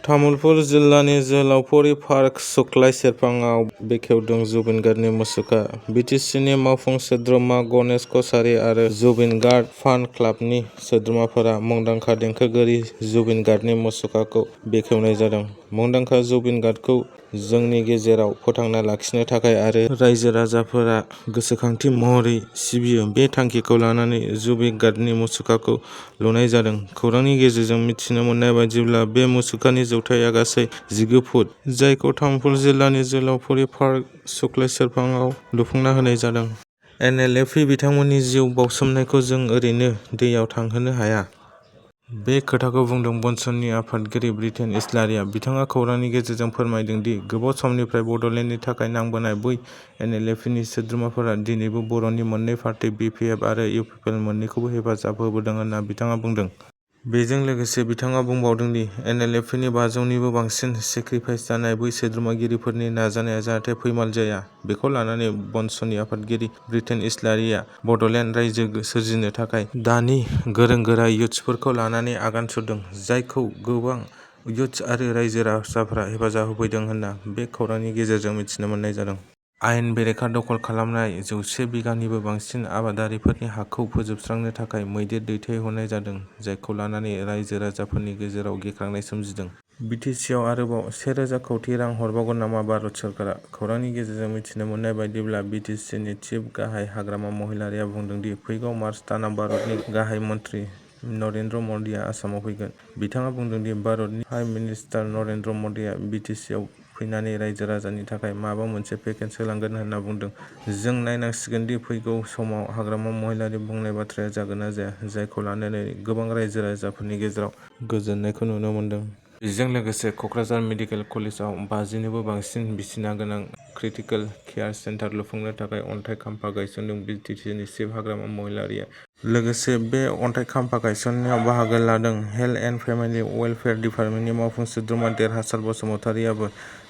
तामुलपुर जिल्लानि जोहोलावफुरि पार्क सुक्लाय सेरफाङाव बेखेवदों जुबिन गार्गनि मुसुखा। बिटिसिनि मावफुं सोद्रोमा गणेश कछारी आरो जुबिन गार्ग फान क्लाबनि सोद्रोमाफोरा मुंदांखा देंखोगिरि जुबिन गार्गनि मुसुखाखौ बेखेवनाय जादों। मुंदांखा जुबिन गार्गखौ जोंनि गेजेराव फोथांना लाखिनो थाखाय आरो रायजो राजाफोरा गोसोखांथि महरै सिबियो बे थांखिखौ लानानै जुबिन गार्गनि मुसुखाखौ लुनाय जादों। खौरांनि गेजेरजों मिथिनो मोननाय बायदिब्ला बे मुसुखानि जौथाइया गासै 19 फुट, जायखौ तामुलपुर जिल्लानि जोहोलावफुरि पार्क सुक्लाय सेरफाङाव लुफुंना होनाय जादों। NLFि बिथांमोननि जिउ बाउसोमनायखौ जों ओरैनो दैयाव थांहोनो हाया। बे खोथाखौ बुंदों बनसननि आफादगिरि ब्रिटेन इस्लारिया। बिथाङा खौरांनि गेजेरजों फोरमायदों दि गोबाव समनिफ्राय बड'लेण्डनि थाखाय नांबोनाय बै NLFनि सोद्रोमाफोरा दिनैबो बर'नि मोननै पार्टी BPF आरो UPPL मोननैखौबो हेफाजाब होबोदों होनना बिथाङा बुंदों। बेजों लोगोसे बिथाङा बुंबावदों दि NLFनि 500निबो बांसिन सेक्रिफाइस जानाय बै सोद्रोमागिरिफोरनि नाजानाया जाहाथे फैमाल जाया, बेखौ लानानै बनसननि आफादगिरि ब्रिटेन इस्लारिया बड'लेण्ड रायजो सोरजिनो थाखाय दानि गोरों-गोरा युथ्सफोरखौ लानानै आगान सुरदों, जायखौ गोबां युथ्स आरो रायजो राजाफोरा हेफाजाब होफैदों होनना बे खौरांनि गेजेरजों मिथिनो मोननाय जादों। आयेन बेरेखा दखल खालामनाय 100 बिगानिबो बांसिन आबादारिफोरनि हाखौ फोजोबस्रांनो थाखाय मैदेर दैथायहरनाय जादों, जायखौ लानानै रायजो राजाफोरनि गेजेराव गिख्रांनाय सोमजिदों। बिटिसिआव आरोबाव 1000 कौटि रां हरबावगोन नामा भारत सरकारा? खौरांनि गेजेरजों मिथिनो मोननाय बायदिब्ला बिटिसिनि चिफ गाहाय हाग्रामा महिलारिआ बुंदों दि फैगौ मार्च दानाव भारतनि गाहाय मन्त्रि नरेन्द्र मदिआ आसामाव फैगोन। बिथाङा बुंदों दि भारतनि प्राइम मिनिस्टार नरेन्द्र मदिआ बिटिसिआव फैनानै रायजो राजानि थाखाय माबा मोनसे पेकेज होलांगोन होनना बुंदों। जों नायनांसिगोन दि फैगौ समाव हाग्रामा महिलारि बुंनाय बाथ्राया जागोन ना जाया, जायखौ लानानै गोबां रायजो राजाफोरनि गेजेराव गोजोननायखौ नुनो मोनदों। बेजों लोगोसे क'क्राझार मेडिकेल कलेजआव 50निबो बांसिन बिसिना गोनां क्रिटिकेल केयार सेन्टार लुफुंनो थाखाय अन्थाइ खाम्फा गायसनदों बिटिसिनि चिफ हाग्रामा महिलारिआ। लोगोसे बे अन्थाइ खाम्फा गायसननायाव बाहागो लादों हेल्थ एन्ड फेमिलि वेलफेयार डिपार्टमेन्टनि मावफुं सोद्रोमा देरहासार बसुमतारिआबो,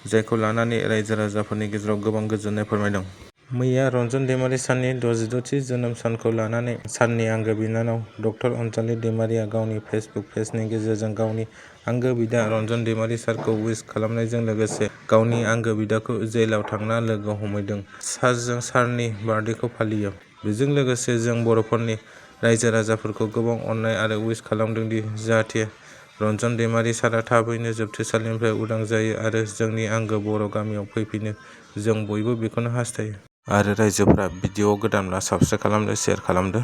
जायखौ लानानै रायजो राजाफोरनि गेजेराव गोबां गोजोननाय फोरमायदों। मैया रन्जन दैमारि साननि 66थि जोनोम सानखौ लानानै साननि आंगो बिनानाव ड अनजालि दैमारिया गावनि फेसबुक पेजनि गेजेरजों गावनि आंगो बिदा रन्जन दैमारि सारखौ उइश खालामनायजों लोगोसे गावनि आंगो बिदाखौ जेलाव थांना लोगो हमहैदों। जों सारनि बार्थडेखौ फालियो। बेजों लोगोसे जों बर'फोरनि रायजो राजाफोरखौ गोबां अननाय आरो उइश खालामदों दि जाहाथे रन्जन दैमारि सारा थाबैनो जोबथेसालिनिफ्राय उदां जायो आरो जोंनि आंगो बर' गामियाव फैफिनो। जों बयबो बेखौनो हास्थायो। आरो रायजोफोरा भिडिअ गोदानब्ला साबस्क्राइब खालामदो, शेयार खालामदो।